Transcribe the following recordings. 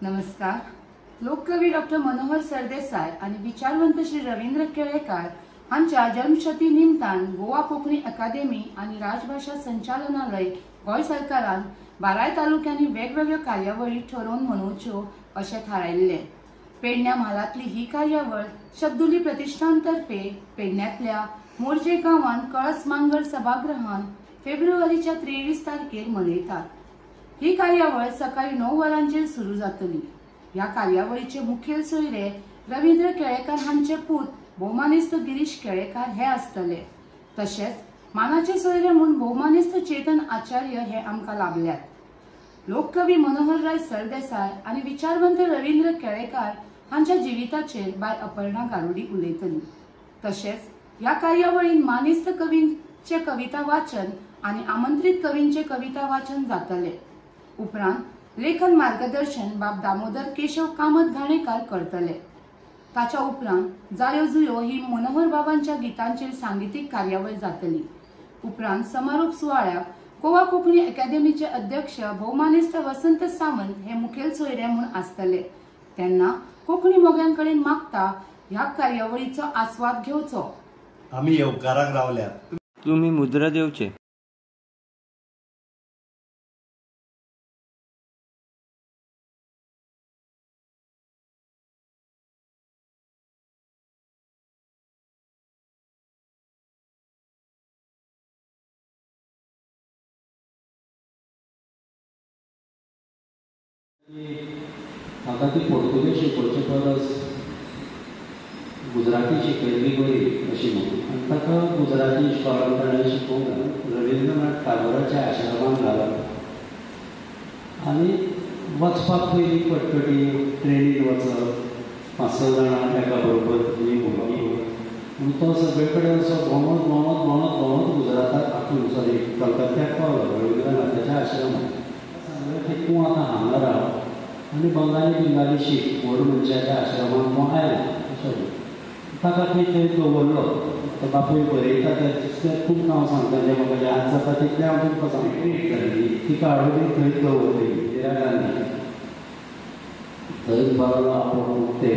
नमस्कार. लोककवी डॉक्टर मनोहर सरदेसाय आनी विचारवंत श्री रवींद्र केळेकार हांच्या जल्मशती निमतान गोवा कोंकणी अकादेमी आनी राजभाशा संचालनालय गोंय सरकारान 12 तालुक्यांनी वेगवेगळ्यो कार्यावळी ठरोवन मनोवच्यो अशें थारायिल्लें. पेडण्या म्हालांतली ही कार्यावळ शब्दुली प्रतिष्ठान तर्फे पेडण्यांतल्या मोरजे गांवांत कळस मांगर सभागृहान फेब्रुवारीच्या 23 तारखेर मनयतात. ही कार्यावळ सकाळी 9 वरांचेर सुरू जातली. ह्या कार्यावळीचे मुखेल सोयरे रवींद्र केळेकार हांचे पूत भोवमानेस्त गिरीश केळेकार हे आसतले. तशेंच मानाचे सोयरे म्हूण भोवमानेस्त चेतन आचार्य हे आमकां लाभल्यात. लोककवी मनोहरराय सरदेसाय आनी विचारवंत रवींद्र केळेकार हांच्या जिविताचेर बाय अपर्णा गारुडी उलयतली. तशेंच ह्या कार्यावळीन मानेस्त कवींचे कविता वाचन आनी आमंत्रीत कवींचे कविता वाचन जातले. उपरांत लेखन मार्गदर्शन बाब दामोदर केशव कामत घाणेकार करतले. ताच्या उपरांत जायो जुयो ही मनोहर बाबांच्या गितांचेर सांगितीक कार्यावळ जातली. उपरांत समारोप सुवाळ्याक गोवा कोंकणी अकादेमीचे अध्यक्ष भोवमानेस्त वसंत सावंत हे मुखेल सोयरे म्हूण आसतले. तेन्ना कोंकणी मोग्यांकडेन मागता ह्या कार्यावळीचो आस्वाद घेवचो. आमी येवकाराक रावल्यात. तुमी मुद्रा दिवचे. म्हाका ती पोर्तुगेज शिकोवचे परस गुजराती शिकयल्ली बरी अशी म्हणून आनी ताका गुजराती इश्कोलान ताणें शिकोवंक घालो. रवींद्रनाथ टागोराच्या आश्रमांत घालो आनी वचपाक पयलीं कटकटी ट्रेनीन वचप, 5-6 जाणां एका बरोबर हीं भुरगीं पूण तो सगळे कडेन असो भोंवत भोंवत भोंवत भोंवत गुजराताक आपूण सॉरी कलकत्त्याक पावलो रवींद्रनाथाच्या आश्रमांत. सांगलें की तूं आतां हांगा राव आनी बंगाली बिंगाली शीक, व्हड मनशाच्या आश्रमांत तूं आयला अशें. ताका थंय थंय दवरलो. तो बापूय बरयता तें खूब हांव सांगता, जें म्हाका याद जाता तितलें हांव तुमकां सांगता. तिका हाडून थंय दवरली इंदिरा गांधी. थंय पावलो आपूण ते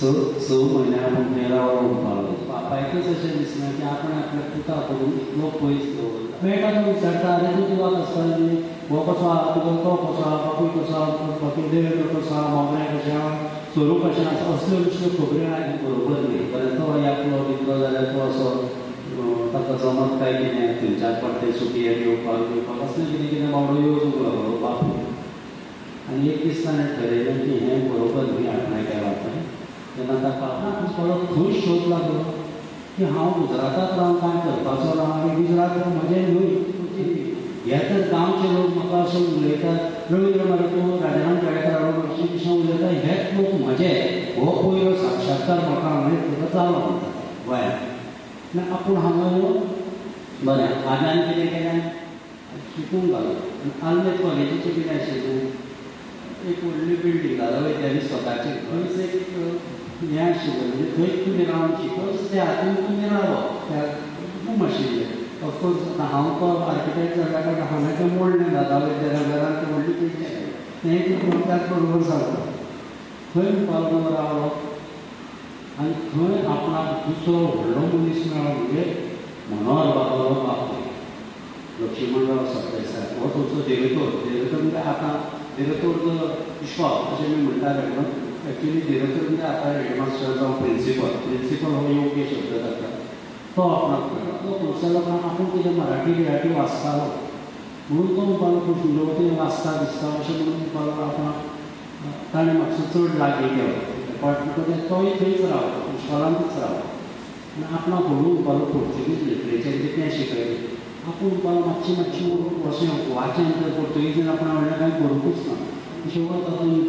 6 म्हयने आपूण थंय रावलो म्हणपाक. बापायकच अशें दिसलें की आपण आपल्या पुता करून इतलो पयस दवरला. मेळटा तो विचारता, आरे तूं जिवाक आसता न्ही, हो कसो आहा तुजो, तो कसो आहा, बापूय कसो आहा, बापूय देवेंद्र कसो आहा, मोगऱ्या कशें आहा, स्वरूप कशें आसा, असल्यो दुसऱ्यो खबऱ्यो आनी बरोबर न्ही. बरें तो एकलो बितलो जाल्यार तो असो ताका जमत काय कितें, थंयच्यान परते सुटयेर येवपाक दिवपाक असलें कितें कितें बावडो येवजूंक लागलो बापूय. आनी एक दीस ताणें ठरयलें की हें बरोबर न्ही आपणें केलां तें. तेन्ना ताका थोडो खंय शोध लागलो की हांव गुजरातांत रावन कांय करपाचो ना आनी गुजरात म्हजें न्हय. हे तर गांवचे लोक म्हाका अशें उलयतात, रवींद्र मरे तूं राजाराम केळेकार अशें कशें उलयता, हेच लोक म्हजे. हो पयलो साक्षात्कार म्हाका हांवें ताका जालो म्हणटा गोंयांत. आपूण हांगा येवन बरें आज्यान कितें केलें शिकूंक घालो. आल्मेद कॉलेजीचें कितें आशिल्लें, एक व्हडली बिल्डींग दादा वयताली स्वताची, थंयच एक हें आशिल्लें म्हणजे थंयच तुमी रावन शिकप, त्या हातून तुमी रावप, त्या रूम आशिल्लें. ऑफकोर्स आतां हांव तो आर्किटेक्ट जाल्या कारणान हांवें तें मोडलें दादा वैद्याल्या घरान तें व्हडली बिल्डींग तें तुमकां त्याच बरोबर सांगता. थंय म्हणपाक रावलो आनी थंय आपणाक दुसरो व्हडलो मनीस मेळ्ळो म्हणजे मनोहर बाबालो बापूय लक्ष्मणराव सरदेसाय. हो थंयचो दिरेतोर. दिरेतोर म्हणजे आतां दिरेतोर इश्कोल अशें मी म्हणटाले, पूण एक्चुली दिरेतोर म्हणजे आतां हेडमास्टर जावं प्रिंसिपल. प्रिंसिपल हो योग्य शब्द जाता. तो आपणाक मेळ्ळो. तो थंयच्या लोकांक आपूण कितें मराठी बिराठी वाचतालो म्हणून तो म्हणपाक लागलो तुमचे वतीन वाचता दिसता अशें म्हणून म्हणपाक लागलो आपणाक. ताणें मातसो चड लागीं केलो बट because तोय थंयच रावलो, इश्कोलांतूच रावलो. आनी आपणाक व्हडू म्हणपाक लागलो पोर्तुगीज लिटरेचर कितें शिकयलें आपूण म्हणपाक लागलो मातशी मातशी अशें वाचन तर पोर्तुगीजीन आपणा व्हडलें कांय करुंकूच ना. शेवट तातूंत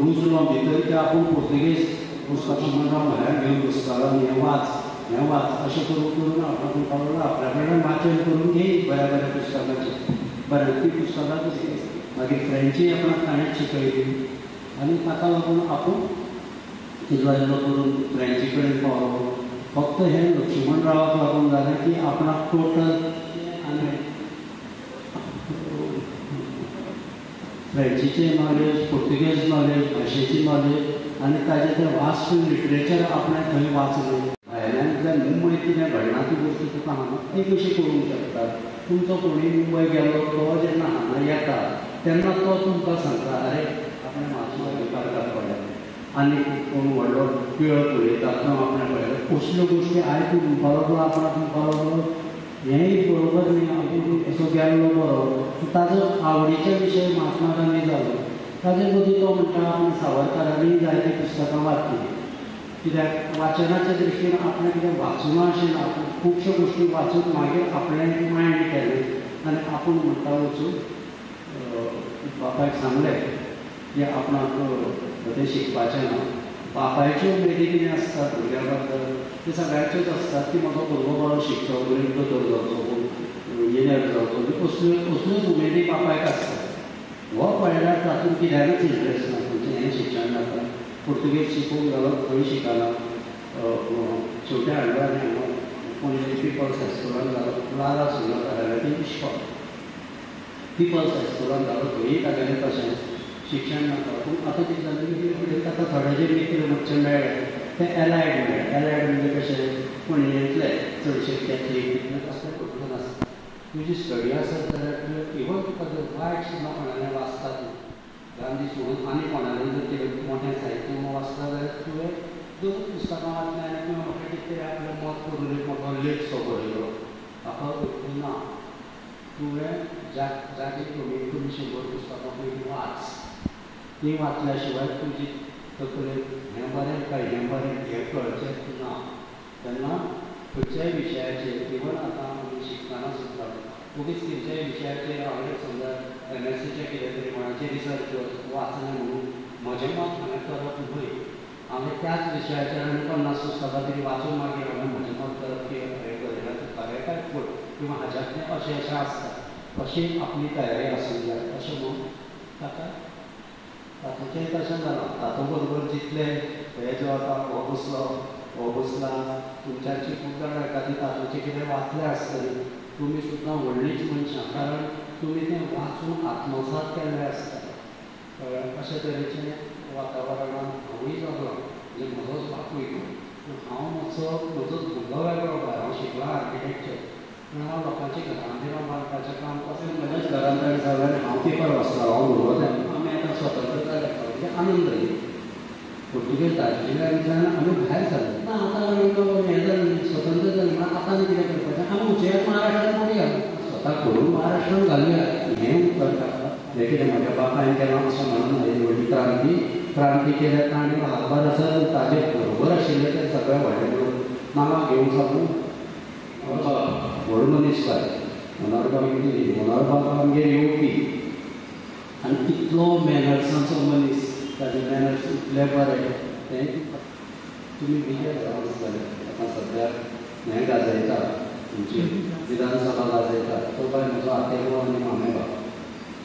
रुजलो भितर की आपूण पोर्तुगीज पुस्तकां लक्ष्मणराव म्हऱ्यान घेवन बसतालो आनी हें वाच हें वाच अशें करून करून आपणाक म्हणपाक लागलो आपल्या कडल्यान वाचन करून घेयी बऱ्या बऱ्या पुस्तकांचें. बरें ती पुस्तकां तशीं मागीर फ्रेंचीय आपणाक ताणेंच शिकयली आनी ताका लागून आपूण इल्लो इल्लो करून फ्रेंची कडेन पावलो. फक्त हें लक्ष्मणरावाक लागून जालें की आपणाक टोटल आनी फ्रेंचीचें नॉलेज, पुर्तुगेज नॉलेज नॉलेज आनी ताजें तें वास्ट लिटरेचर आपणें थंय वाचलें. भायल्यान जाल्यार मुंबय कितें घडना ती गोश्ट तुका हांगा ती कशी करूंक शकता. तुमचो कोणूय मुंबय गेलो तो जेन्ना हांगा येता तेन्ना तो तुमकां सांगता अरे आपणें महात्मा गांधी पार्कार पळयलें आनी कोण व्हडलो टिळक उलयता तो आपणें पळयलें. असल्यो गोश्टी आयकून म्हणपाक लागलो आपणाक म्हणपाक लागलो हेंय बरोबर न्ही, हांव असो गेल्लो बरो. ताजो आवडीचे विशय महात्मा गांधी जालो. ताजे मदीं तो म्हणटा आपूण सावरकारांनी जायतीं पुस्तकां वाचलीं. कित्याक वाचनाच्या दृश्टीन आपणें कितें वाचूना अशें ना, आपूण खुबश्यो गोश्टी वाचून मागीर आपणें मायंड केलें आनी आपूण म्हणटा वचून बापायक सांगलें की आपणाक तें शिकपाचें ना. बापायच्यो उमेदी कितें आसता भुरग्या बद्दल ते सगळ्यांच्योच आसतात की म्हजो भुरगो बरो शिकचो, बरी दोतोर जावचो, इंजिनियर जावचो, असल्यो असल्योच उमेदी बापायक आसतात. हो पळयल्यार तातूंत कित्याकूच इंट्रस्ट ना. खंयचें हें शिक्षण नाका, पुर्तुगेज शिकूंक घालप खंय शिकना, शेवटे हाडलो आनी हांगा पणजे पिपल्स हायस्कुलान घालप, लाला सुंदर घालें ती इश्कोल पिपल्स हायस्कुलान घालप, थंय तागेलें तशें शिक्षण नाका. पूण आतां कितें जालें की ताका थोडे जे मित्र मातशे मेळ्ळे ते एलायड मेळ्ळे. एलायड म्हणजे कशें पणजेंतले चडशे कॅथलीक तितले तसले करून आसता. तुजी स्टडी आसत जाल्यार तुवें इवन तुका जर वायट सुद्दां कोणालें वाचता तूं गांधी सोडून आनी कोणालें जर कितें मोठें साहित्य वाचता जाल्यार तुवें दोन पुस्तकां वाचलीं आनी तुवें म्हाका कितें तरी आपलें मत करून एक मोठो लेख सो बरयलो ताका ना. तुवें जागे कमीत कमी 100 पुस्तकां पयलीं वाच. तीं वाचल्या शिवाय तुजी तकलेक हें बरें काय हें बरें हें कळचेंच ना. तेन्ना खंयच्याय विशयाचेर इवन आतां आमी शिकतना सुद्दां ओगीच खंयच्याय विशयाचेर हांवें समजा एमएससीच्या कितें तरी कोणाचेर रिसर्च वाचलें म्हणून म्हजें मत हांवें करप न्हय. हांवें त्याच विशयाचेर आनी 50 पुस्तकां तरी वाचून मागीर हांवें म्हजें मत करप की हें बरयलां तें खरें काय फट किंवा हाज्यांतलें अशें अशें आसता अशी आपली तयारी आसूंक जाय अशें म्हणून ताका तातूचें तशें जालां. तातूं बरोबर जितले हे जो आतां हो बसलो हो बसला तुमच्याची खूब जाणां एकादी तातूचें कितें वाचलें आसतलें. तुमी सुद्दां व्हडलीच मनशां कारण तुमी तें वाचून आत्मसात केल्लें आसता. कळ्ळें? अशे तरेचें वातावरणान हांवूय जगलां. म्हणजे म्हजोच बापूय पूण हांव मातसो म्हजो धंदो वेगळो भायर. हांव शिकलां आर्किटेक्चर पूण हांव लोकांची घरां बिरां बांदपाचें काम तशें म्हज्याच घरांत ताणें सांगलें आनी हांव पेपर वाचतालो. हांव भुरगो तेन्ना आमी आतां स्वतंत्र जाले म्हणजे आनंद न्ही. पुर्तुगेज दार्जिलिंगांतल्यान आमी भायर सरले ना. आतां हें जालें स्वतंत्र जालें म्हणून आतां आमी कितें करपाचें, आमी उचयात महाराष्ट्रान पडया, स्वता करून महाराष्ट्रान घालया हें उतर ताका. हें कितें म्हज्या बापायन केलां अशें म्हणून येदी व्हडली क्रांती क्रांती केल्या ताणें हातभार आसा ताजे बरोबर आशिल्ले ते सगळे व्हडले लोक नांवां घेवन सांगूं व्हड मनीस काय मनोहरबाब कितें मनोहरबाब आमगेर येवपी आनी इतलो मॅनर्सांचो मनीस, ताजे मॅनर्स इतले बरे तें तुमी विजय जावन आसतले. आतां सद्याक हें गाजयता तुमची विधानसभा गाजयता तो बाय म्हजो आतेबाव आनी मामेबाब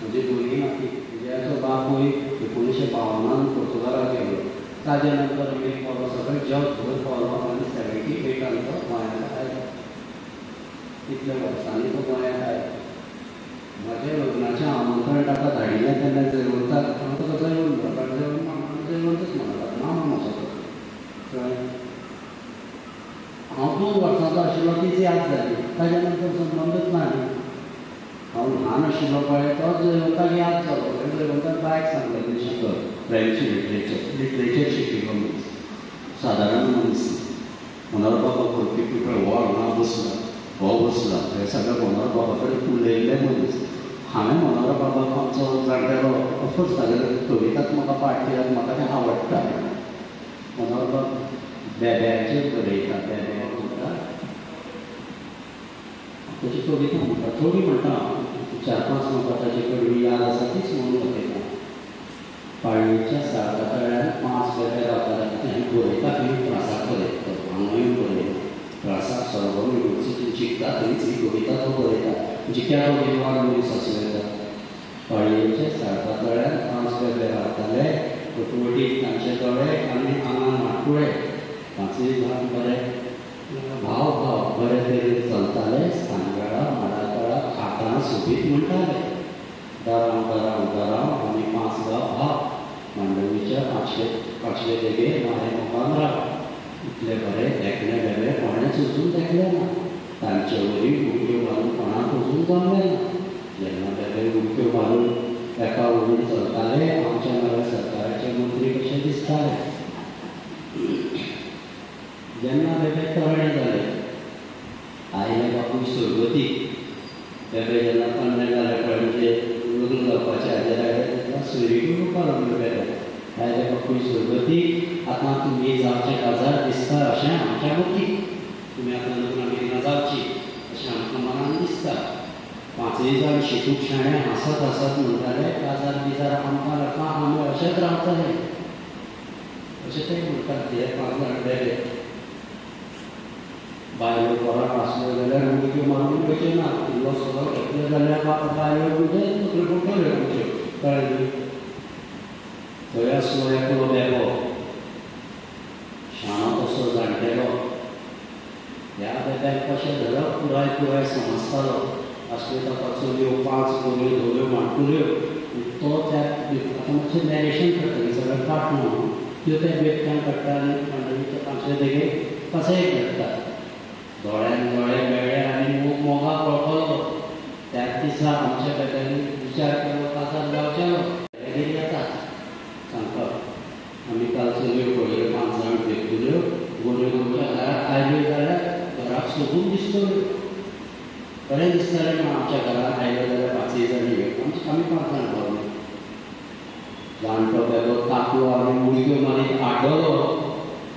म्हजे दोनूय नाती. विजयाचो बापूय 1952 पुर्तुगालाक गेलो. ताजे नंतर आमी पावलो सगळें जग भर पावलो आनी 78 तो गोंयांत आयलो. तितल्या वर्सांनी तो गोंयांत आयलो. म्हजें लग्नाचें आमंत्रण ताका धाडिल्लें तेन्ना जयवंताक हांव ताका जयवंत म्हणटा, जयवंत जयवंतच म्हणटा मामा म्हजो तो. कळ्ळें? हांव 2 वर्सांचो आशिल्लो तीच याद जाली. ताज्या नंतर संबंदच ना न्ही. हांव ल्हान आशिल्लो पळय तोच जयवंताक याद जालो. जयवंताक बायक सांगलें शिकत फ्रेंच लिटरेचर लिटरेचर शिकिल्लो मनीस सादारण मनीस मनोहरबाबा वळखी पळय हो हांगा बसला हो बसला हे सगळे मनोहरबाबा कडेन उलयल्ले मनीस. हांवें मनोहरबाबाक आमचो जाणटेलो ऑफकोर्स तागेले कविताच म्हाका पाठ कित्याक म्हाका तें आवडटा. मनोहरबाब बेब्याचेर बरयता, बेब्या म्हणटा ताची कविता म्हणटा थोडी म्हणटा 4-5 म्हाका ताची कडवी याद आसा तीच म्हणून दाखयता. पाळणीच्या साळका तळ्यान 5 बेबे रावताले. तें बरयता खंय प्रासाक बरयता, हांगाय बरयता प्रासाक सोरबोन युनिवर्सिटीन शिकता थंयच ही कविता तो बरयता. जिक्या तो विद्वान मनीस आसूं येता. पाळयेच्या साळका तळ्यान 5 बेबे रावताले, वटवटीत तांचे दोळे आनी आंगान माटकुळे, पांचय जाण बरे भाव भाव बरे तरेन चलताले, सांजवेळा माडा तळा खाटां सोबीत म्हणटाले, दराव दराव दराव आनी 5 गांव भाव. मांडवीच्या पांचवे देगेर माया मोगान राव. इतले बरे देखणे बेबे कोणेच अजून देखले ना. तांचे वरी उडक्यो मारून कोणाक अजून जमले ना. जेन्ना बेबे उडक्यो मारून एका वरून चलताले आमच्या नव्या सरकाराचे मंत्री कशे दिसताले. जेन्ना बेबे तरणे जाले आयले बापूय सोरगती. बेबे जेन्ना तरणे जाले पळय म्हणजे लग्न जावपाचे आदले आयले तेन्ना सोयरीक उडपाक लागले बेबे. आयले बापूय सोरगती आतां तुमी जावचें काजार दिसता अशें आमच्या मतीक. तुमी आतां लग्नां बिग्नां जावची अशें आमकां मनान दिसता. पांचय जाण शिकूक शाणे हांसत हांसत म्हणटाले काजार बिजार आमकां नाका, आमी अशेंच रावतले अशें ते म्हणटात ते 5 जाण बेबे. बायलो घरांत आसल्यो जाल्यार उडक्यो मारून वयच्यो ना. इल्लो सगळो घेतलो जाल्यार बायलो म्हणजे तकल्यो पडटल्यो आमच्यो, कळ्ळें न्ही. थंय आसलो एकलो बेबो शाणो तसो जाणटेलो. ह्या बेब्याक कशें धरप पुराय पुराय समजतालो. आसल्यो ताका चलयो 5 गोऱ्यो धव्यो माणकुल्यो. तो त्या आतां मातशें नॅरेशन करता सगळें पाठ न्हू त्यो त्या बेबक्यान काडटा आनी मांडवीच्या पांचवे देगेर पासयेक धाडटा. दोळ्यान दोळे मेळ्ळे आनी मोग मोगा पळपलो. त्याच दिसा आमच्या बेब्यांनी विचार केलो काजार जावचेलो. बेगीन येतात सांगपाक आमी काल चलयो पळयल्यो 5 जाण बेबकुल्यो गोऱ्यो आमच्या घराक आयल्यो जाल्यार घराक सोदून दिसतल्यो. बरें दिसतालें म्हण आमच्या घरांत आयल्यो जाल्यार 5 जाणी आमी 5 जाण पावले. जाणटो बेबो तापलो आनी उडक्यो मारीत आड्डलो.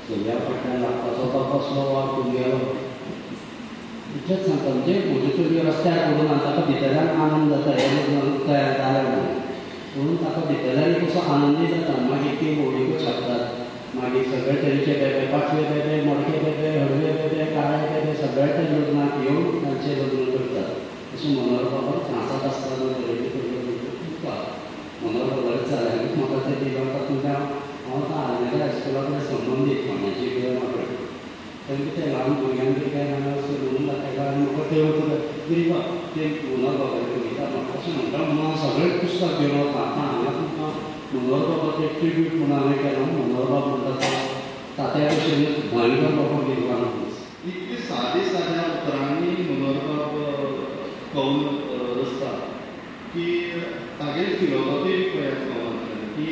चलया फाटल्यान लागपाचो तो कसलो वावर तुमगेलो. इतलेंच सांगता म्हणजे म्हज्यो चलयो रस्त्यार पडून आनी ताका भितरल्यान आनंद जाता हें लग्न तयार जालें म्हणून. म्हणून ताका भितरल्यान कसो आनंदय जाता. मागीर ती होळिको छापतात. मागीर सगळे तरेचे बेबे, पांचवे बेबे, मोडके बेबे, हळवे बेबे, काळे बेबे सगळे ते लग्नाक येवन तांचें लग्न करतात. अशें मनोहर बाबान फ्रांसाक आसतना बरयल्ली कविता मनोहर बाबाच जाल्यारूच म्हाका तें दिलां. तातूंत हांव आतां आल्मेदा हायस्कुला कडेन संबंदीत फोंड्याची म्हाका तांकां ते ल्हान भुरग्यांक बी काय जाणां म्हणून दाखयला आनी म्हाका ते गिरीबा ते मनोहर बाबाली कविता म्हाका अशें म्हणटा म्हणून हांव सगळें पुस्तक घेवन वता. आतां हांगा तुमकां मनोहर बाबाचें ट्रिब्यूट म्हणून हांवें केलां. मनोहर बाब म्हणटा तो तात्या भशेन भयंकर बाबा विद्वान. इतली सादे साद्या उतरांनी मनोहर बाब कवन रचता की तागेली फिलोसॉफी पळयात कवनांतल्यान की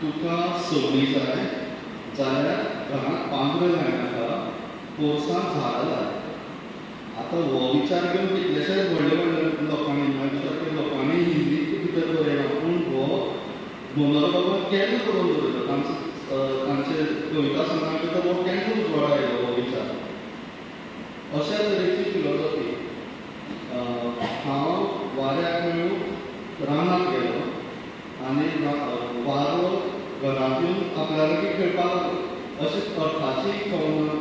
तुका सवणी जाय जाल्यार घरांत पांदरे लायनाका, पोरसांत झाडां लाय. आतां हो विचार घेवन कितलेशेच व्हडले व्हडले लोकांनी म्हळ्यार लोकांनी हिंदी भितर बरयला, पूण हो मनोहर बाबान केन्ना बरोवन दवरलो तांचे कविता संग्रहा भितर हो केन्ना उजवाडा आयलो हो विचार. अशा तरेची फिलोसॉफी. हांव वाऱ्याक मेळूंक रानांत गेलो आनी वारो घरांत येवन आपल्या लागीं खेळपाक लागलो. अशें अर्थाची कवनां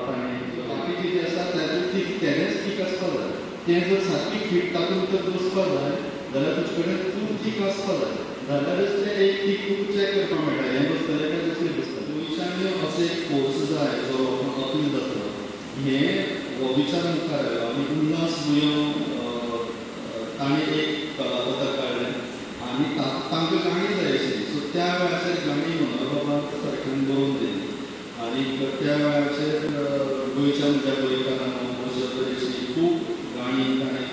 ताणें बाकीची जी आसा ताजें थीक तेणेंच थीक आसपाक जाय. तें जर सारकी फिट तातूंत जर बसपाक जाय जाल्यार तुजे कडेन तूं थीक आसपाक जाय, जाल्यारच तें एक थीक तुका चॅक करपाक मेळटा हें बसतलें काय दुसरें बसतलें. गोंयच्यान असो एक फोर्स जाय जो लोकांक अपील जातलो हें हो विचार मुखार आयलो. आनी उल्हास बुयांव ताणें एक कलापथक काडलें आनी तांकां गाणी जाय आशिल्ली. सो त्या वेळाचेर गाणी मनोहर बाबान सारक्यान बरोवन दिली आनी त्या वेळाचेर गोंयच्या म्हज्या गोंयकारांक अशा तरेची खूब गाणी ताणें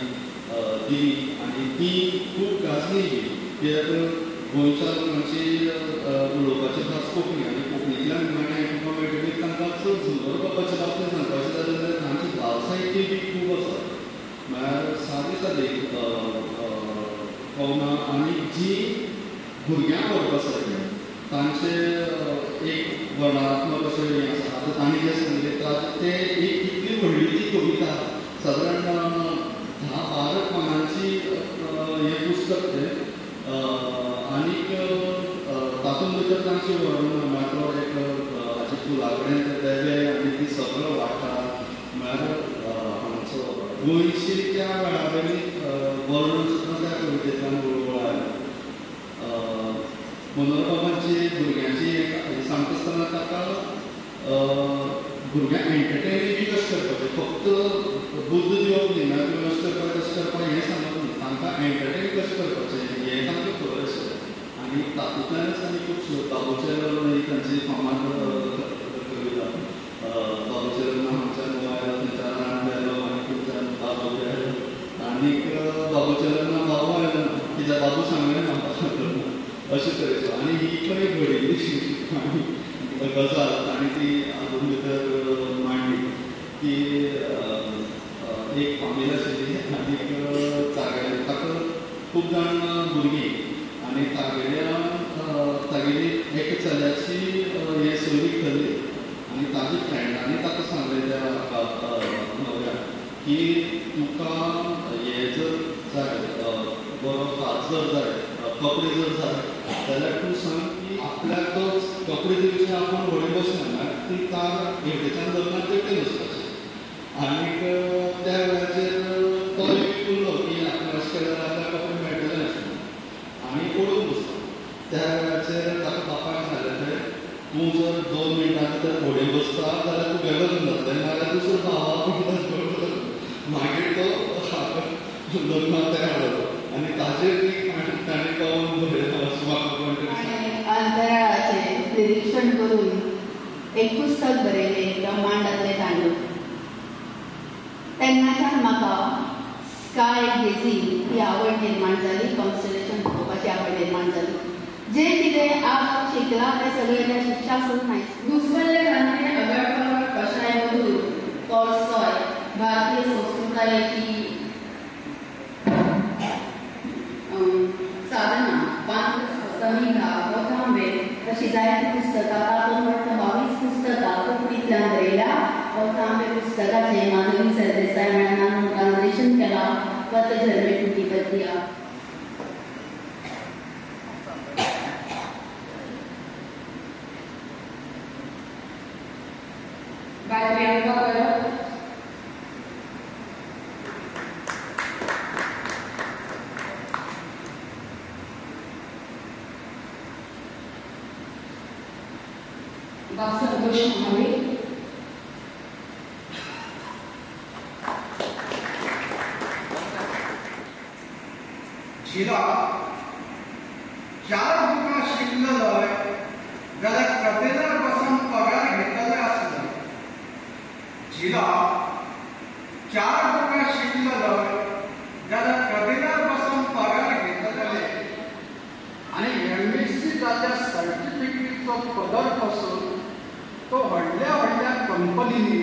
दिली आनी ती खूब गाजली बी. कित्याक गोंयच्या लोकांची उलोवपाची भास कोंकणी आनी कोंकणींतल्यान गाणी आयकुपाक मेळटकीर तांकां चड मनोहर बाबाच्या बाबतींत सांगपाचें जालें जाल्यार तांची भाव साहित्य बी खूब आसा. म्हळ्यार सादी सादी कवनां आनी जी भुरग्यांक आवडपा सारकें तांचे एक वर्णनात्मक अशें हें आसा. आतां तांणी जें सांगलें तें एक इतली व्हडली ती कविता सादारण 10-12 पानांची हें पुस्तक तें आनीक तातूंत भितर तांची वर्णन म्हळ्यार तो एक हाचे फुला कडेन ते बेबे आनी ती सगळो वाठार म्हळ्यार हांगचो गोंयची त्या वेळा वयली वर्णन सुद्दां त्या कवितेंतल्यान उजवाडा आयलें. मनोहर बाबांची भुरग्यांची सांगता आसतना ताका भुरग्यांक एंटरटेन बी कशें करपाचें, फक्त बुद्द दिवप न्ही, म्हळ्यार तुमी अशें करपाक तशें करपाक हें सांगप न्ही, तांकां एंटरटेन कशें करपाचें हें तांकां खबर आसता. आनी आनी तातूंतल्यानच आनी खूब बाबूचे लग्न ही तांची फामाद कविता. बाबूचे लग्न हांगच्यान आयलो, थंयच्यान रांड आयलो आनी थंयच्यान बाबू आयलो आनीक बाबूचे लग्न बाबू आयलो ना, कित्याक बाबू सांगलें ना लग्न अशे तरेचो. आनी ही पण एक घडिल्ली गजाल ताणें ती हातूंत भितर मांडली की एक फामील आशिल्ली आनीक तागेले ताका खूब जाण भुरगीं आनी तागेल्या तागेली एका चल्याची हे सोयरीक थरली आनी ताजे फ्रेंडांनी ताका सांगलें त्या न्हवऱ्याक की तुका हे जर जाय, बरो हात जर जाय, कपडे जर जाय जाल्यार तूं सांग की आपल्याक तो कपडे दिवचे आपूण व्हडे बसना, ती कार हेवटेच्यान लग्नाक तेवटेन वचपाची. आनीक त्या वेळाचेर तो एक उरलो की आपणें अशें केल्यार आपल्याक कपडे मेळटले आसले आनी ओडून बसलो. त्या वेळाचेर ताका बापायन सांगलें थंय तूं जर 2 मिनटां भितर व्हडे बसता जाल्यार तूं लग्न जातलें, नाजाल्यार दुसरो भाव आपूण. मागीर तो लग्नाक तयार जालो आनी ताजेर ती ताणें कवन बरयलां अशें म्हाका कोण तरी सांगलें. अंतराळाचें निरिक्षण करून एक पुस्तक बरयलें ब्रह्मांडांतलें तांडव. तेन्नाच्यान म्हाका स्काय गेझींग ही आवड निर्माण जाली, कॉन्स्टलेशन पळोवपाची आवड निर्माण जाली. जें कितें आज हांव शिकलां तें सगळें त्या शिक्षा सोडून घुसमल्ले रांदणे अगड पगड कशाय मधूर टॉलस्टॉय भारतीय संस्कृतायेची साधना समिधा कोथांबे अशी जायतीं पुस्तकां, तातूंत वट्ट 22 पुस्तकां कोंकणींतल्यान बरयल्या. कोथांबे पुस्तकाचें माधवी सरदेसाय मॅडमान ट्रान्सलेशन केलां पतझर में टूटी पत्तियां. बाय प्रियंका परब. बाब संतोष महावीर. झिला चार बुकां शिकलेलोय जाल्यार कदेलार बसून पगार घेतलेले आसले. झिला चार बुकां शिकलेलोय जाल्यार कदेलार बसून पगार घेतलेले आनी एमएससी जाल्ल्या सर्टिफिकेटीचो पदर पासून तो व्हडल्या व्हडल्या कंपनींनी,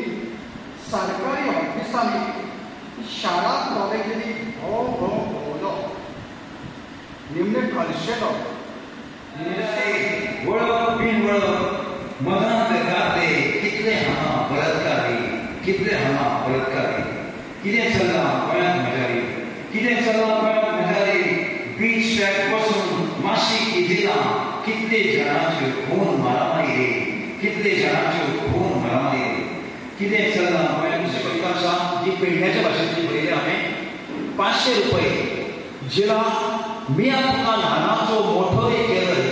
सरकारी ऑफिसांनी, शाळा कॉलेजींनी भोव भोव भोंवलो. निमणे खर्शेलो. वळख बिन वळख मनांत गाते कितले हांगा बलात्कारी, कितले हांगा बलात्कारी. कितें चल्लां गोंयांत म्हज्या रे, कितें चल्लां गोंयांत म्हज्या रे. बीच ट्रॅक बसून मातशी किजिलां कितले जाणांच्यो खून मारामारी रे, कितले जाणांच्यो खून मारामारी रे. कितें चल्लां गोंयांत. दुसरी कविता आसा जी पेडण्याच्या भाशेंतली बरयल्या हांवें. 500 रुपये जिला मिया तुका ल्हानाचो मोठो रे केलय,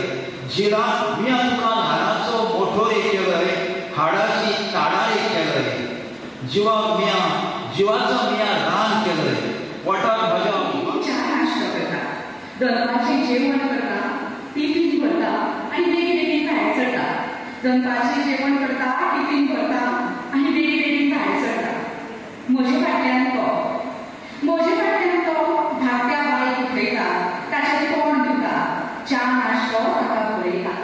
जिला मिया तुका ल्हानाचो मोठो रे केलय, हाडाची ताडा रे केलय. जिवा मिया जिवाचो मिया रान केलय, पोटाक म्हज्या च्या नाश्तो करता, दनपारचें जेवण करता, टिफीन भरता आनी बेगीन बेगीन भायर सरता. दनपारचें जेवण करता, टिफीन भरता आनी बेगीन बेगीन भायर सरता. म्हजे फाटल्यान तो, म्हजे फाटल्यान तो धाकट्या बायक उठयता, ताचें तोंड धुता, च्या नाश्तो ताका भरयता,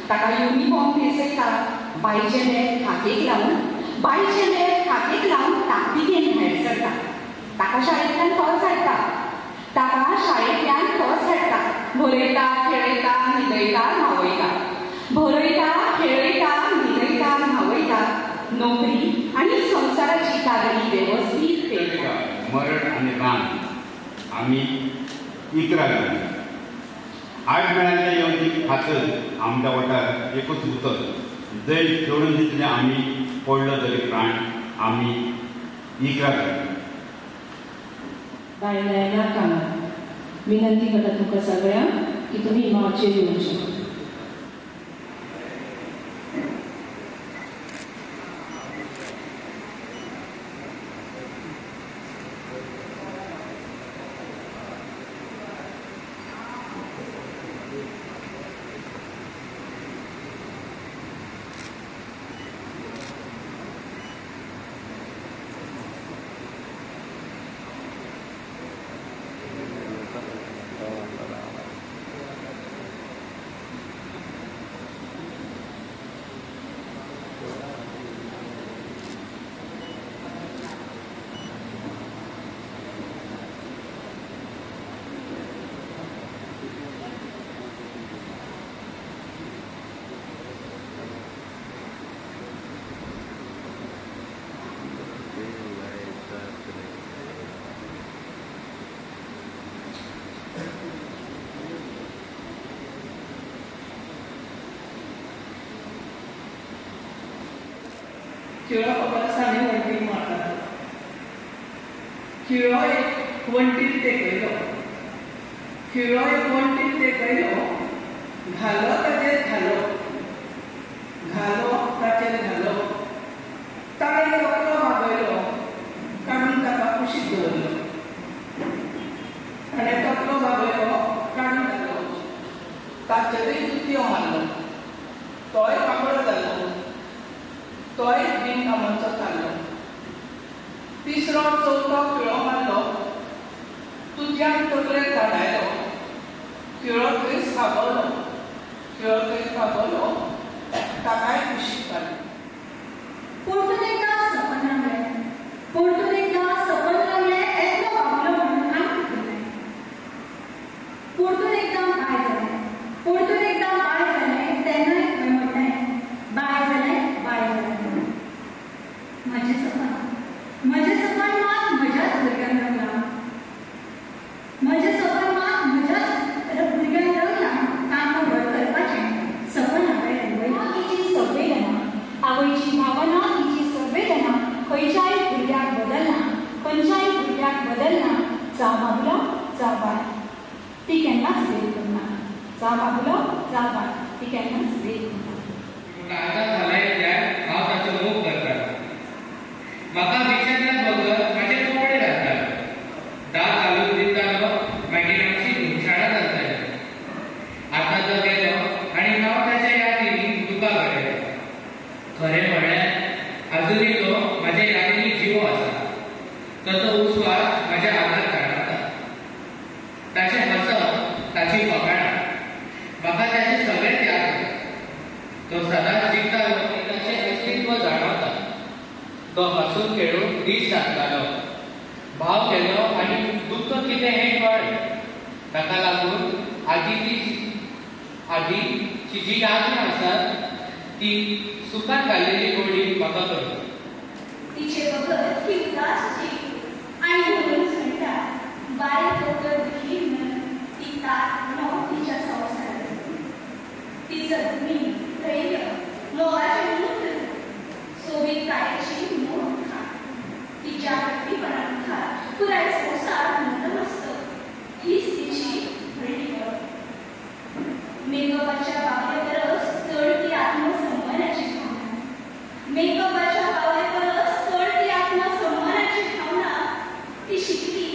ताका युनिफॉर्म न्हेसयता. बायचें बॅग खाकेक लावन, बायचें बॅग खाकेक लावन ताकतिकेन भायर सरता. ताका शाळेंतल्यान तोच हाडटा, ताका शाळेंतल्यान तोच हाडटा. भरयता, खेळयता, न्हिदयता, न्हांवयता. भरयता, खेळयता, न्हिदयता, न्हांवयता. नोकरी आनी संवसाराची कागडी वेवस्थीत पेलता. मरण आनी रान आमी 11 जाण. 8 मेळ्याच्या येवजी खातर आमच्या वाठार एकूच उतर जंय जोडून दितले आमी पडलो तरी प्राण आमी 11 जाण. बाय नयना कामत. विनंती करता तुमकां सगळ्यांक की तुमी मावचेर येवचें. खिळो खबर आसा आमी वण्टीक मारतात. खिळो एक वण्टीक तेकयलो, खिळो एक वण्टीक तेकयलो, घालो ताचेर घालो, घालो ताचेर घालो, ताणें तकलो बागयलो, काडून ताका कुशीक दवरलो. ताणें तकलो बागयलो, काडून घालो, ताचेरूय जुतयो मारलो, तोय कापडो जालो, तोय बिनकामाचो थारलो. तिसरो चवथो खिळो मारलो, तुज्यान तकलेर धाडायलो, खिळो थंयच खागवलो, खिळो थंयच खागवलो, ताकाय कुशीक काडलो. परतून एकदां सपन रंगलें, परतून एकदां सपन रंगलें, एकलो बाबुलो म्हणून आनी उरलें. परतून एकदां बाय जालें, परतून एकदां बाय जालें, तेन्नाय हांवें म्हणलें बाय जालें, बाय जालें. म्हजें सपन, म्हजें सपन मात म्हज्याच भुरग्यान रंगलां, म्हजें सपन मात म्हज्याच भुरग्यान रंगलां. तांकां व्हड करपाचें सपन हांवें रंगयलां. तिची संवेदना, आवयची भावना, तिची संवेदना खंयच्याय भुरग्याक बदलना, खंयच्याय भुरग्याक बदलना. जावं बाबुलो जावं बाय, ती केन्नाच भेद करना. जावं बाबुलो जावं बाय, ती केन्नाच भेद करना. काळजा घालायल्यार हांव ताचो मोग करतालो. म्हाका विचारल्या बगर म्हाजे कपडे घालतालो, दाग घालून दितालो, मागीर आमची धुमशाणां चलताली. आतां तो गेलो आनी हांव ताच्या यादींनी दुकां गळयलो. खरें म्हळ्यार आजुनूय तो म्हाज्या यादींनी जिवो आसा. ताचो उस्वास म्हाज्या आंगार जाणवता, ताचें हसप, ताची फकाणां, म्हाका ताचें सगळेंच याद येता. तो सदांच जिखतालो, ताचें अस्तित्व जाणवता. तो हांसून खेळून दीस सारतालो, भाव केलो आनी दुख्ख कितें हें कळ्ळें. ताका लागून आदीची जी यात्रां आसात ती सुखान घाल्लेली गोडी म्हाका कळ्ळी. तिचे बगर ही उदास जीण, आनी म्हणूनच म्हणटा बायल फक्त दुखी न्हय, ती तार तिच्या संवसाराची. ती जगणी, धैर्य, मोगाचें मूर्त, सोबीतकायेची मोड खाण. तिच्या हट्टीपणा मुखार पुराय संवसार नतमस्तक. हीच तिची व्हडली वळख. मेकअपाच्या पावले परस चड ती आत्मसन्मानाची भावना, मेकअपाच्या पावले परस चड ती आत्मसन्मानाची भावना. ती शिकली,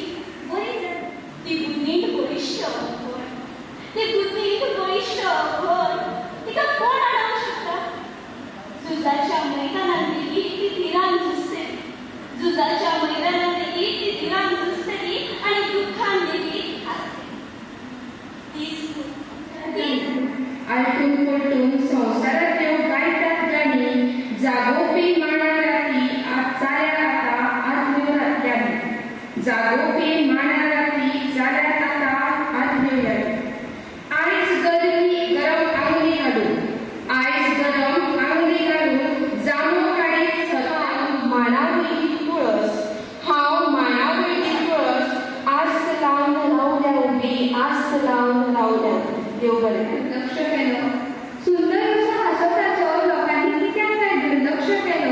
बरी जाली. ती बुद्धीन बळिश्ट अवघड, ती बुद्धीन बळिश्ट अवघड, तिका कोण आडावंक शकता? झुजाच्या मैदानात लेगीत ती धिरान झुजतली, झुजाच्या मैदानात लेगीत ती धिरान झुजतली आनी दुख्खान लेगीत हांसतली. तीच आलटून पलटून संवसारांतल्यो गायतात गाणी, जागोवपी माणा राती जाल्यार आतां आदल्यो यादी. जागोवपी माणा राती जाल्यार आतां आदल्यो यादी. आयज गरमी गरम आंगली घालून, आयज गरम आंगली घालून, जामो काडीत सकाळ माणावयली तुळस, हांव माणावयली तुळस, आस लावन रावल्या उबी, आस लावन रावल्या. देव बरें. लक्ष केलो सुंदर असो हांसो ताचो लोकांनी कित्याक काय दुर्लक्ष केलो?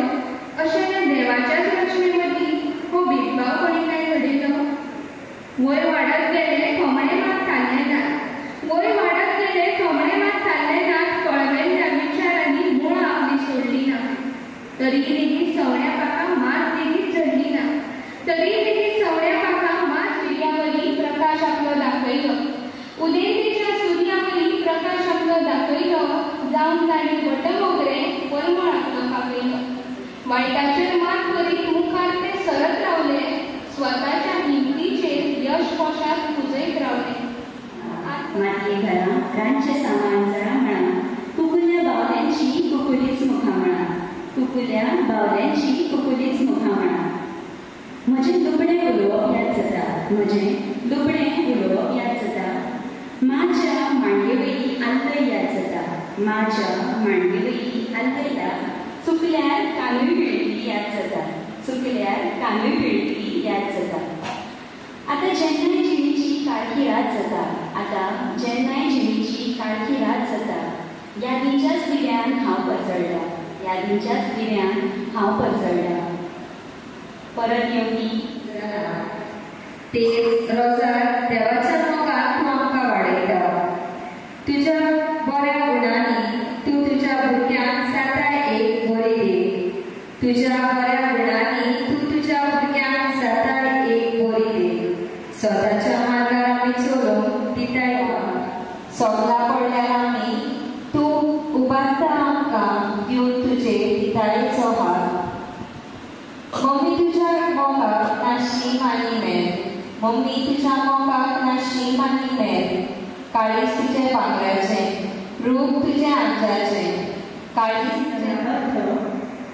अशें ह्या देवाच्याच रचने मदीं हो भेदभाव कोणी काय घडयलो? वय वाडत गेलें थोमणे मात थारले नात, वय वाडत गेलें थोमणे मात थारले नात, कळवेल्या विचारांनी मुळां आपली सोडली ना. तरी लेगीत सवण्या पाखां मात लेगीत झडली ना, तरी लेगीत सवण्या पाखां मात. सुर्यावरी प्रकाश आपलो दाखयलो, उदेंतेच्या सुर्यावरी प्रकाश आपलो दाखयलो, जावन ताणें वटमोगरें परमळ आपलो पाकयलो. वायटाचेर मात करीत मुखार ते सरत रावले, स्वताच्या हिमतीचेर यश पोशाक पुजयत रावले. मातये घरां रांदचें सामान जळामळां, कुकुल्या बावल्यांची कुकुलीच मुखामळां, कुकुल्या बावल्यांची कुकुलीच मुखामळां. म्हजें दुबळें उलोवप याद जाता, म्हजें दुबळें उलोवप याद जाता. माच्या मांडये वयली आल्लय याद जाता, माच्या मांडये वयली आल्लय याद. चुकल्यार कानूय पिळिल्ली याद जाता, चुकल्यार कानूय पिळिल्ली याद जाता. आतां जेन्नाय जिणेची काळखी रात जाता, आतां जेन्नाय जिणेची काळखी रात जाता, यादींच्याच दिव्यान हांव पर्जळटा, यादींच्याच दिव्यान हांव परजळटा. परत येवनी तेच रोजार देवाच्या मोगाक तूं आमकां वाडयता. तुज्या बऱ्या गुणांनी तूं तुज्या भुरग्यांक जाताय एक बरी देख. तुज्या बऱ्या गुणांनी तूं तुज्या भुरग्यांक जाताय एक बरी देख. स्वताच्या मार्गार आमी चलोवंक दिताय सोगला पडल्यार आमी तूं उबारता आमकां दिवन तुजे दितायेचो हात. मम्मी तुज्या मोगाक ना शीम आनी मेर. मम्मी तुज्या मोगाक ना शीम आनी मेर. काळीज तुजें भांगराचें, रूप तुजें आंजाचें. काळीज तुजें अर्थ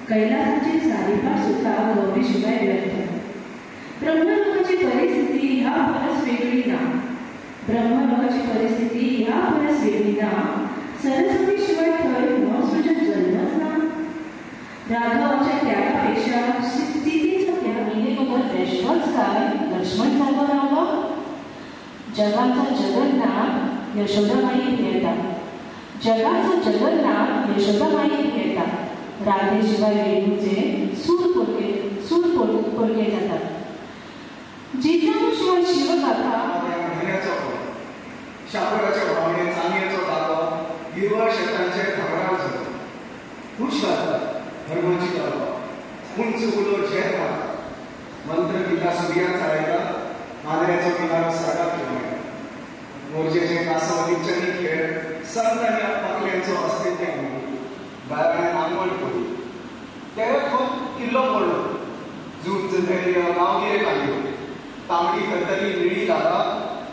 कैलासाची सारिपा सुद्धा गौरीशिवाय व्यर्थ. ब्रह्मलोकाची परिस्थिती ह्या परस वेगळी ना. ब्रह्मलोकाची परिस्थिती ह्या परस वेगळी ना. सरस्वती शिवाय थंय नवसृजन जन्मच ना. राघवाच्या त्यागापेक्षा सीतेचा त्याग बगर बेश्टोच काय लक्ष्मण जागो रावलो. जगाचा जगन्नाथ यशोदामाई खेळता. जगाचा जगन्नाथ यशोदामाई खेळता. राधेशिवाय वेणूचे सूर पोरके जातात. जिजाऊ शिवाय शिवगाथा. शापराचे व्हावणे, चांदयेचो दागो, हिरवळ शेतांचे घागराव झरो, खूश घालतात धर्माची गारवा, उंच उलो झेत मारता, मंत्र पिता सुर्यान चाळयता, मांद्र्याचो किनारो सर्गात खेळटा, मोरजेचे कांसव लिपच्यांनी खेळ, संत आनी पाकल्यांचो अस्तित्व बायलांनी नांगवण करी, तेरे खूब किल्लो पडलो, झूज धैर्य गांवगिरे काडयो, तांबडी खरतरी निळी दारा,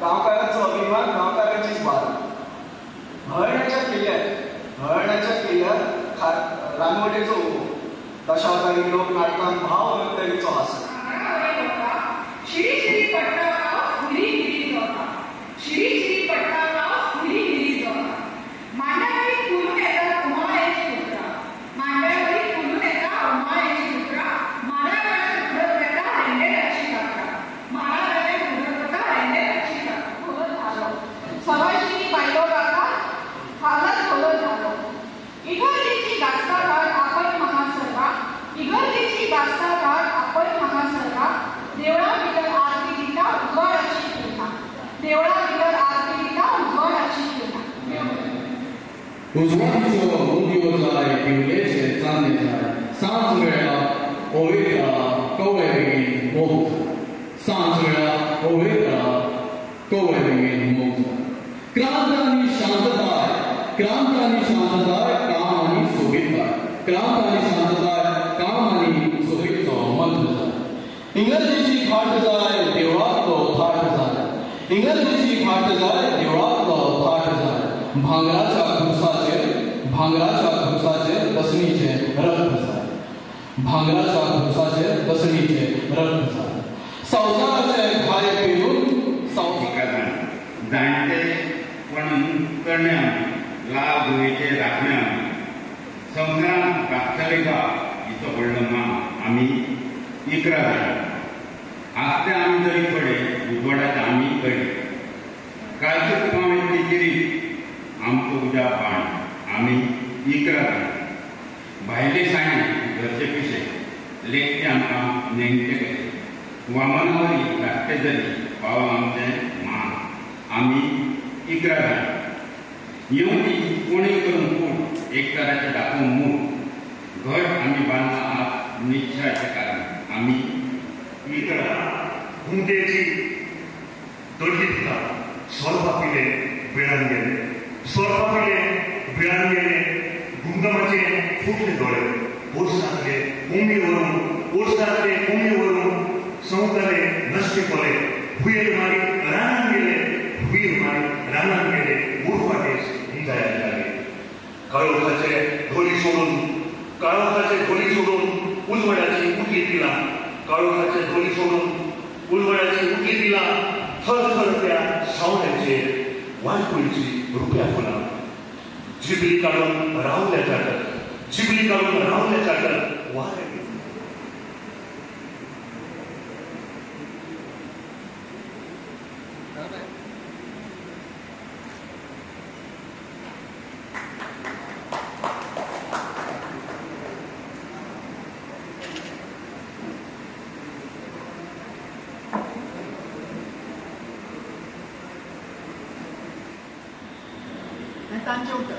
गांवकारांचो अभिमान गांवकारांचीच बार. हळण्याच्या किल्ल्यार रानवटेचो उबो, दशावतारी लोक नाटकान भाव नंतरीचो हासो. शिरी शिरी पडटा पावस हिरी हिरी जोता. शिरी शिरी पडटा पावस हिरी हिरी जोता. मांड्यावरी फुलून येता उमाळ्याची उतरां. मांड्यावरी फुलून येता उमाळ्याची उतरां. माडावेल्यान उडत वता रेंदेराची कातरां. माडावेल्यान उडत वता रेंदेराची कातरां. झालो सवाशिणी बायलो गातात हालत भलो झालो. इगर्जेची गाजता घाट आपण महासर्वा. इगर्जेची गाजता घाट आपण महासर्वा. देवळा भितर आरती दिता उजवाडाची किरणां. देवळा भितर आरती दिता उजवाडाची किरणां. उजवाडीचो मुदयो जाय, दिवलेचे चान्ने जाय, सांज वेळा ओवेता कवळे बेगीन मोग जाय. सांज वेळा ओवेता कवळे बेगीन मोग जाय. क्रांत आनी शांतताय, क्रांत आनी शांतताय, काम आनी सोबीतताय. क्रांत आनी शांतताय, काम आनी सोबीतचो मंत्र जाय. इंग्रजीची खाट जाय, देवळांतलो थाट जाय. इंग्रजीची खाट जाय, देवळांतलो थाट जाय. भांगराच्या खुर्साचेर, भांगराच्या खुर्साचेर दसणीचें रक्त जाय. भांगराच्या खुर्साचेर दसणीचें रक्त जाय. संवसाराचे घाये पेरून जाणटे पण करणे आमी लाव भुंयेचे राखणे आमी संवसारांत राखतले का हिचो व्हडलो मान आमी 11 जाणां. आसते आमी जरी पडे उजवाडाचे आमी कडे काळचे पाव इतली जिरी आमचो उज्या पाण आमी 11 जाणां. भायले साणे घरचे पिशे लेखचे आमकां नेणटे कशे वामनावरी धाकटे जरी पाव आमचें मान आमी 11 जाणां. येवती कोणी करून कूट एकचाराचें दाखोवन मूठ घट आमी बांदला आज निश्चयाचें कारण आमी 11. घुमटेची दडली दिता सोरपा पिले बिळान गेले. सोरपा पिले बिळान गेले. घुमगमाचे फुटले दोळे. पोरसांतले कोंबी व्हरून, पोरसांतले कोंबी व्हरून संवताले नश्टे कोले. हुयेल मारी रानान गेले. हुयेल मारी रानान गेले. उरफाटेच जायला लागले. काळोखाचे धोली सोडून, काळोखाचे धोली सोडून उजवाडाची उठली पिलां. काळोखाचे धोली सोडून उजवाडाची उठली पिलां. थर थर त्या सावण्याचेर वाटकुळीची रुपया फुलां. जिबली काडून रावल्या चाटत, जिबली काडून रावल्या चाटत वाऱ्या. तांचें उतर.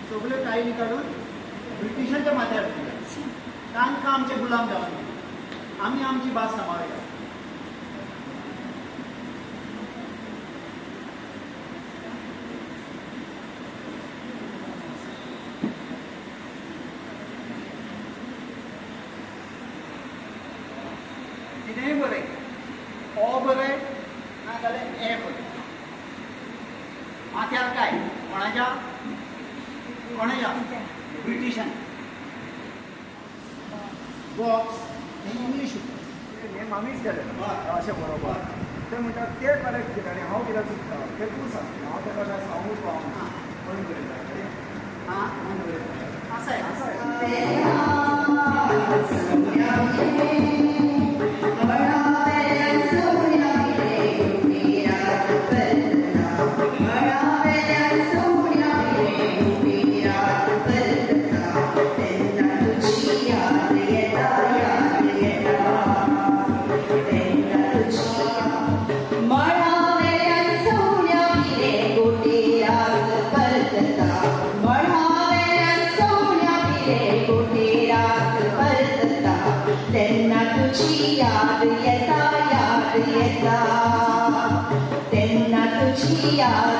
सगल्यो कायली काडून ब्रिटिशांच्या माथ्यार दिल्या. तांकां आमचे गुलाम जावन आमी आमची भास सांबाळया. कितेंय बरय, ओ बरय नाजाल्यार ए बरय, माथ्यार काय कोणाच्या कोणाच्या ब्रिटिशान. बॉक्स हें इंग्लीश उतर. हें मामीच केलें अशें बरोबर. ते म्हणटात ते करेक्ट कितें आनी हांव कित्याक चुकता तें तूं सांग. हांव तेका काय सांगूंक पावना म्हणून बरयता. आं म्हणून बरयता आसा. याद येता, तेन्ना तुजी याद.